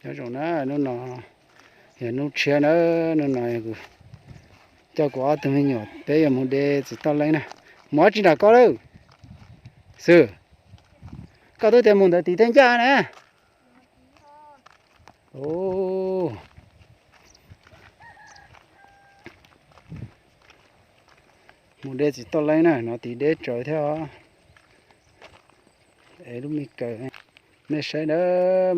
Nyob zoo na, hnub no yog hnub tshiab na, hnub no coj kuv ob tug me nyuam peb yuav mus de txiv toj leeb na. Mus dab tsi nram ko lawm? Xwm, koj twb tias mus ntawd tim tej ncaj na. Mus de txiv toj leeb na, no tim deb tsawv thiab os. Es lub me kaws, nej saib na,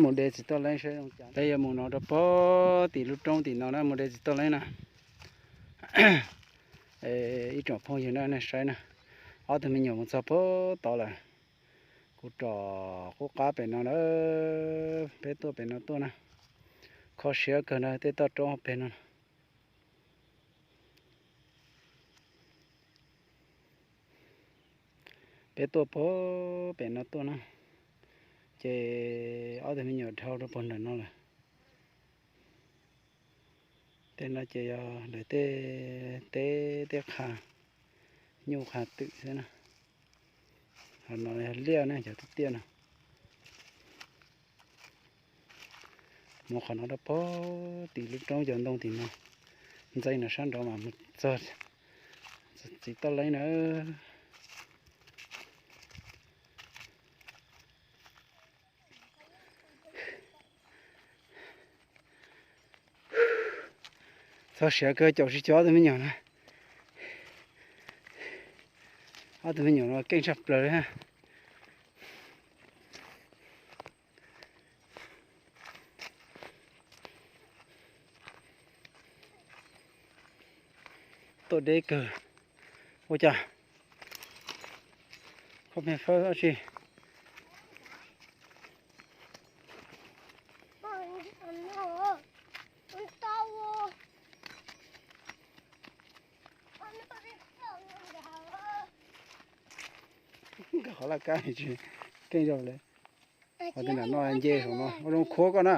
mus de txiv toj leeb saib zoo cas. Peb yuav mus no rau pem tim lub roob tim no na, mus de txiv toj leeb na. Ib tsoom phooj ywg na, nej saib na, ob tug me nyuam mus txog pem tod lawm. Kuv rov qub qab pem no na, peb tuaj pem no tuaj na. Kho siab kawg na, tej toj roob pem no. Peb tuaj pem no tuaj na, ces ob tug me nyuam dhau rau pem ntawm no lawm. Tej no ces yog lawv tej teb tej qha, nyuj qha twm xwb na. Ho no yog liaj na, cov tiaj tiaj no. Mus qhov no rau pem tim lub roob cov ntoo tim no, ntxeev no sab nraud mas mus txog txiv toj leeb na. Txog siav kawg, caum tsis cuag ob tug me nyuam na. Ob tug me nyuam no keej tshaj plaws li. Tuaj deb kawg. Ua cas koj me fawb dab tsi? Nkag qhov laj kab tsis keej zog li. Qhov twg nram no nce saum no ua zoo khuab koj na.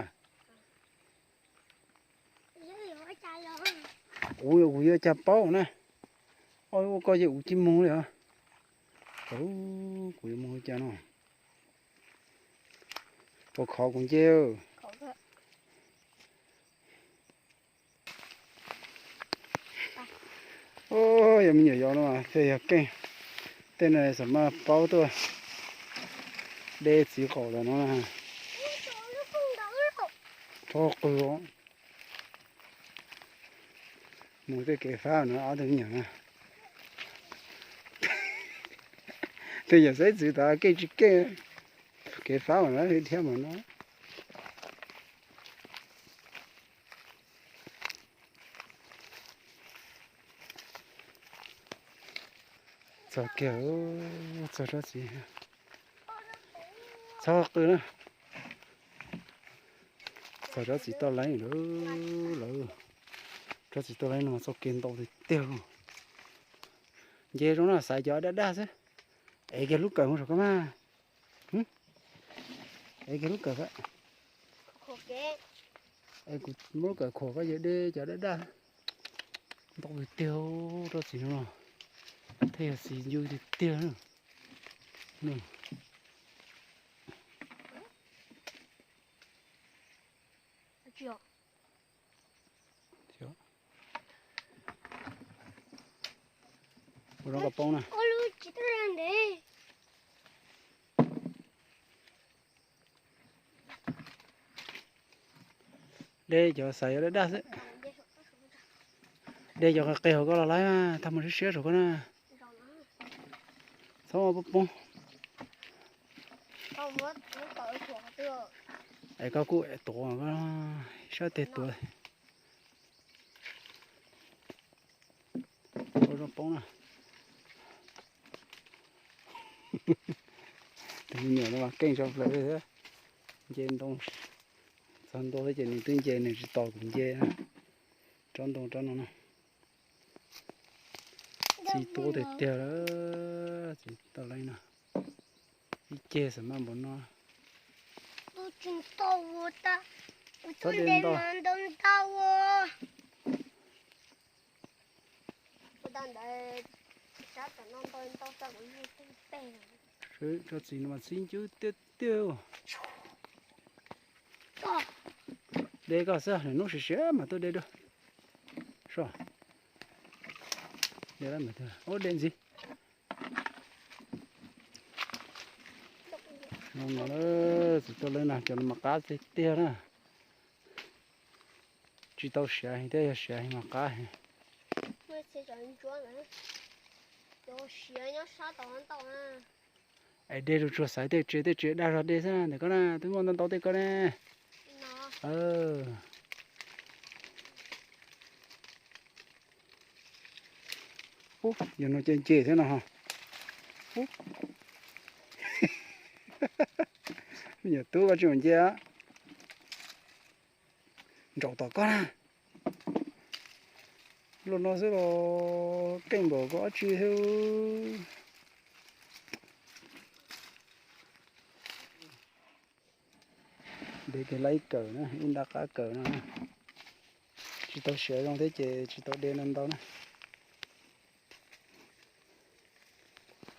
Kuv, kuv yuav cas paub na. Ua koj ces kuv cia mus li os. Kuv yuav mus li cas no. Puas khov kuv nce. Yog me nyuam yaus no mas thiaj yog keej. Tej no xam maj paub tuaj de txiv qaum los no na. Txhob qw. Mus tej kev fab no ob tug me nyuam na. Tej yam xaiv txwv tas keej tsis keej, kev fab mas na thiab mas no. Txog kiag, txog tsob txiv, txhob qw na. Txog tsob txiv toj leeb lawm, lawm. Tsob txiv toj leeb no mas txoj kev ntau tiag tiag. Nce zoo no xaiv cov daj daj xwb. Ev kiag lub kawm mus saum koj mas. Ev kiag lub kawm. Es kuv muab lub kawm khuam koj yog de cov daj daj. Ntau tiag tiag, tsob txiv no los thiaj yog txiv ncw tiag tiag. Ua zoo koj poob na. De cov xaiv cov daj daj xwb. De cov qis qis hauv koj los laib, tag mus siab siab saum koj na. Txhob poob poob. Es koj kuj tuav, sab tes tuav. Ua zoo poob na. Tus me nyuam no mas keej tshaj plaws li thiab. Nce ntoo, txog ntua thiab ces nws twb nce, nws tsis tos kuv nce na. Tsob ntoo tsob no na. Txiv tuab tiag tiag lawm, txiv toj leeb no. Ib ceg xam maj npaum no. Txhob de ntau. Tsob txiv no mas txiv ncw tiag tiag. De koj xwb, hnub siav siav mas tuaj de dua. Soj, de lawm mas, ub, de ntxiv. No, txiv tuaj leeb no cov no mas qab tiag tiag na. Tsis tau siav heev thiab, yog siav heev mas qab heev. Es de rau tsuag xaiv tej tsev tej tsev dag zog de xwb na, ntawm koj na twb muaj ntau ntau tej koj ne. Ub, yog no ces nce thiab no. Ub, me nyuam tub koj tsis mus nce, nraum tom koj na. Luaj no xwb los keej npaum koj dab tsi thiab. De kiag lawm ib kawm na, ib nrab qab kawm no. Tsis tau siav zoo thiab ces tsis tau de ntau ntau na.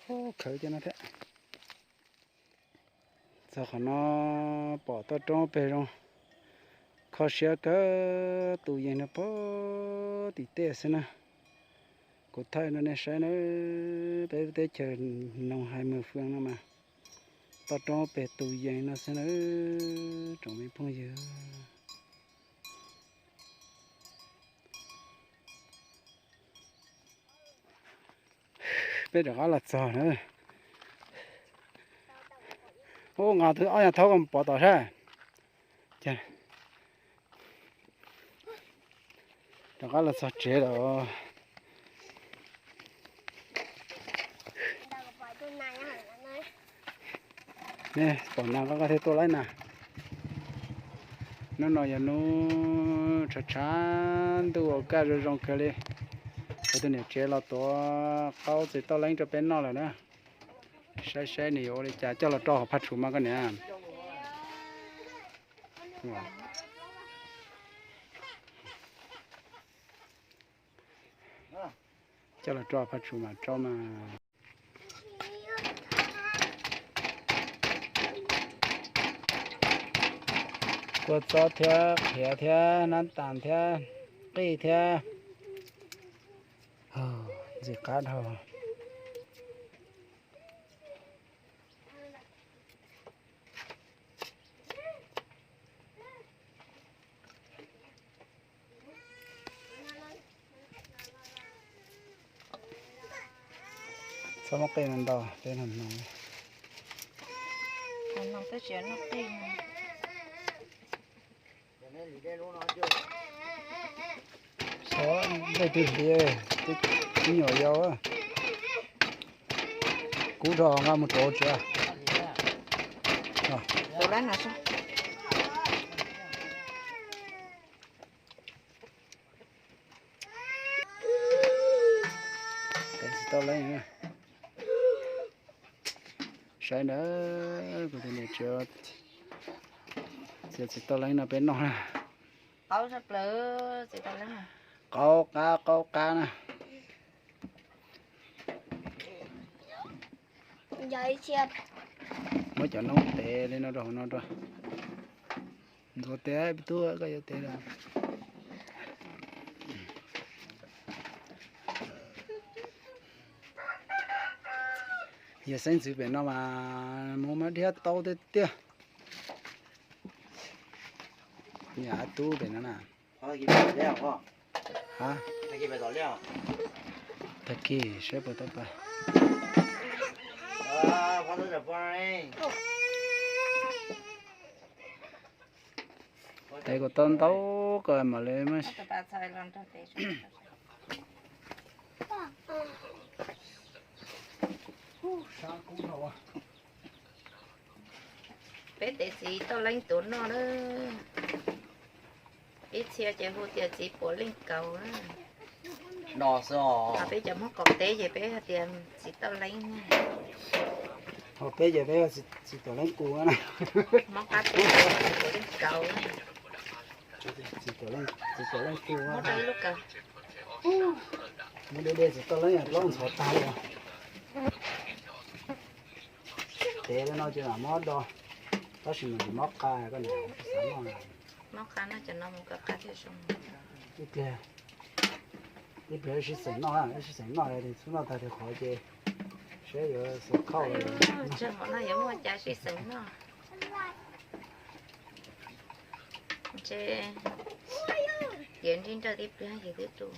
Khawv cov no thiab. Txog qhov no pom toj roob pem zoo, kho siab kawg, tus yees no pog tim tej xwb na. Kuv thaij rau nej saib na, peb teb chaws noog hais mws fwm no mas toj roob pem tus yees no xwb na, tsoom me phooj ywg. Peb rov qab los txog na. Ub, nqa tus ob nyuag thaub koj mus pov tom sab. Rov qab los txog tsev lawm. Nej pom nas koj thiaj tuaj laib na. Hnub no yog hnub tshav tshav ntuj ua kaj zoo zoo kawg li. Kuv tus niam tsev los tuav qaub txiv toj leeb rau peb noj lawm na. Saib saib nws yuav ua li cas, coj los rau hauv phaj tsum mas koj niam. Coj los rau phaj tsum mas tsau mas. Kua txob thiab qhiav thiab nab tas thiab qij thiab. Ntxim qab dhau. Txhob muab qij no ntau, peb no no. Xyov nqaij twg hliv, me nyuam yau. Kub dhau nqa mus rauv tsev. Txiv toj leeb, saib ntawd, kuv tus niam tsev txiav txiv toj leeb no peb noj na. Qaub qab qaub qab na. Muab cov noob tev li no rau hauv no rau. Ntxuav tev, tub koj yuav tev lawm. Yog xeeb ntxwv pem no mas mus maj dhiab tau tiag tiag. Niam tub pem no na. Tag kis saib puas tau pais. Tev kom tau ntau kom mam li. Peb tev txiv toj leeb tuav noj na. Ib txhia ces hu tias txiv puav leej kaus. Peb cov Hmoob qaum teb ces peb hais tias txiv toj leeb. Ho peb ces peb txiv tuav leej kus na. Hmoob qab teb puav leej kaus. Txiv tuav leej kus. Muab de de txiv toj leeb plaub ntxhov tag li. Tev li no ces lam muab do, tab sis mas tsis mob qa koj niam, tsis xav noj lawm. Noj qab no, cov no mus kom qab thiaj zoo. Ib pliag, ib pliag wb sib xeem noj, wb sib xeem noj, txhub noj tag rau qhov ces saib yuav xav khauj. Tsag mov no yuav muaj cas sib xeem noj. Ntshe yuav ntsib nrawj tib pliag yus twb tu.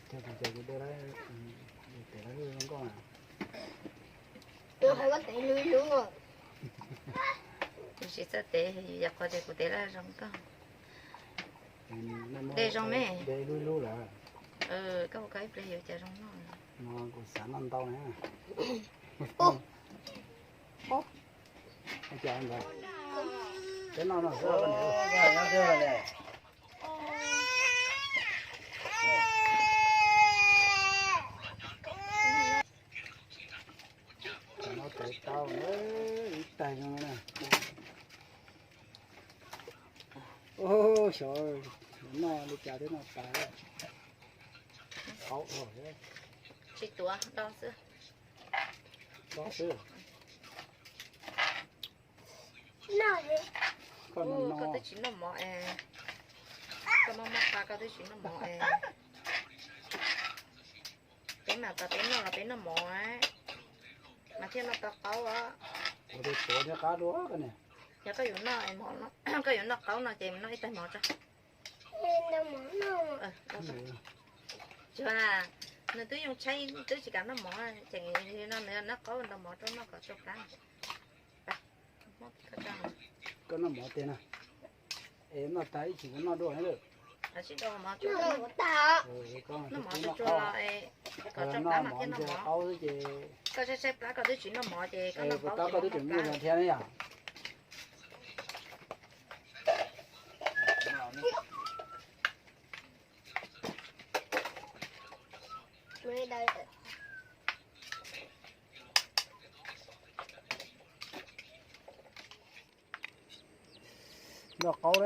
Ces kuv ces kuv de lawm, tes lawv zoo nkauj na. Tsis txawj tes, yog qhov tias kuv tes lawv zoo nkauj. De zoo me. De lub lub lawm. Koj ua koj ib pliag yuav cas zoo noj. No kuv xav noj ntau na. Peb noj no xwb. Cov no tes tau na, ib tais zoo na. Xyov noj li cas thiab no tas. Qauv. Tsis tuav, do xwb. Do xwb. Koj twb tsis noj mov es, koj mob mob qab koj twb tsis noj mov es. Peb mas tas peb noj los peb noj mov mas thiaj noj tau qaub os. Ua tus tuav thiab qab dua koj ne. Yog koj yuav noj, koj yuav noj qaub no ces noj ib tais mov tso. Tsis, nws twb yoo tshaib twb tsis kam noj mov, ces no nws noj qaub ntau mov rau noj kom tsau plab. Koj noj mov tiag na. Es noj tag ib chim kuv noj dua lawm. Noj mov tsuag tsuag los kom tsau plab mas thiaj noj mov. Koj tshaib tshaib plab koj twb tsis noj mov ces koj noj qaub koj twb tsis muaj thiab na yom. Noj qaub,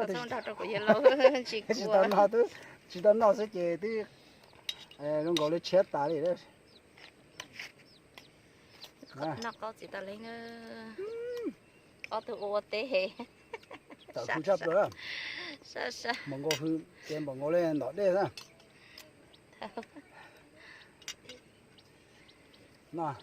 tsis tau noj, tsis tau noj xwb ces twb zoo nkaus li tshiab tas li. Noj qaub txiv tas li, ob tug ua ua teb he. Tawm hws tshaj plaws. Npaum nkaus hws ces npaum nkaus li ntov dej xwb. Noj.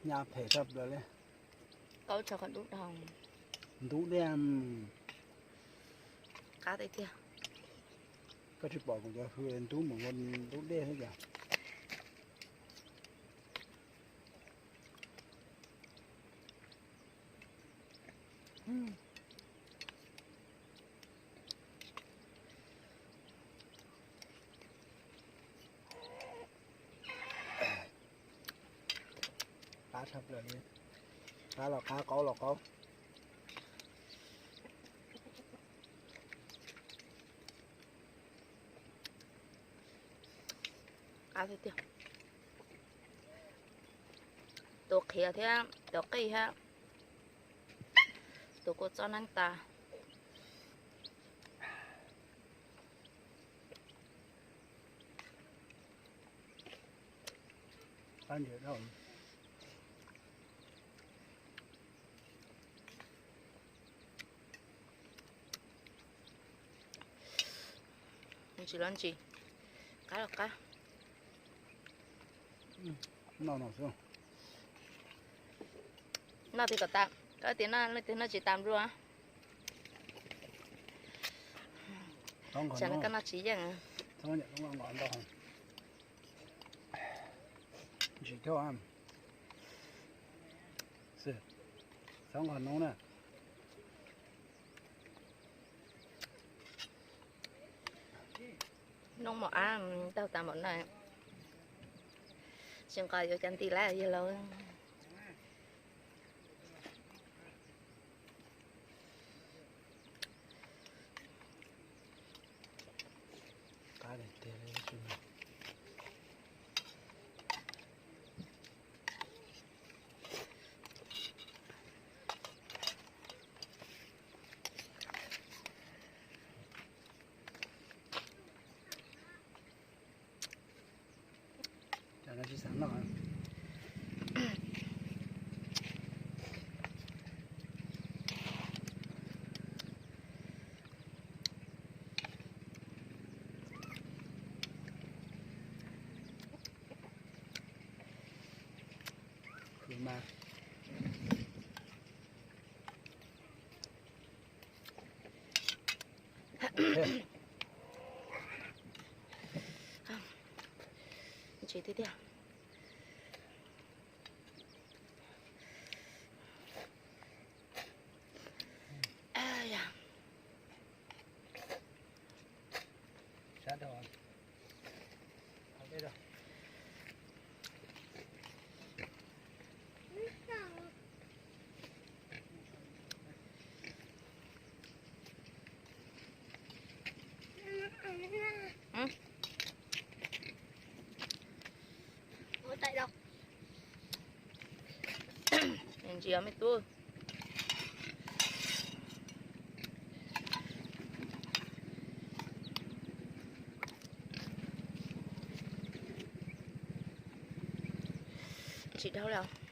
Nyab phem tshaj plaws li. Qaub tso qhov dub dhau. Ntub dej. Qab tiag tiag. Koj tsis pom kuv cov hws ntub mus ua ntub dej xwb cas. Qab tshaj plaws li. Qab los qab, qaub los qaub. Qab tiag tiag. Tus qhiav thiab tus qij thiab tus kua txob neeb tas. Tsis lov ntsis, qab los qab. Noj no xwb. Noj twg kom tas, koj tias noj leej twg noj tsis tas nplua. Tsam no koj noj tsis yeej. Ntsis thiab. Xwb, txhob nqos noob na. Noob mos ab taug tas npaum no, tsis nqos yuav cov nti lawm yawg laus. Qab tiag tiag li. Mas ntsis tiag tiag. Ntsia me tub. Tsis dhau lawm.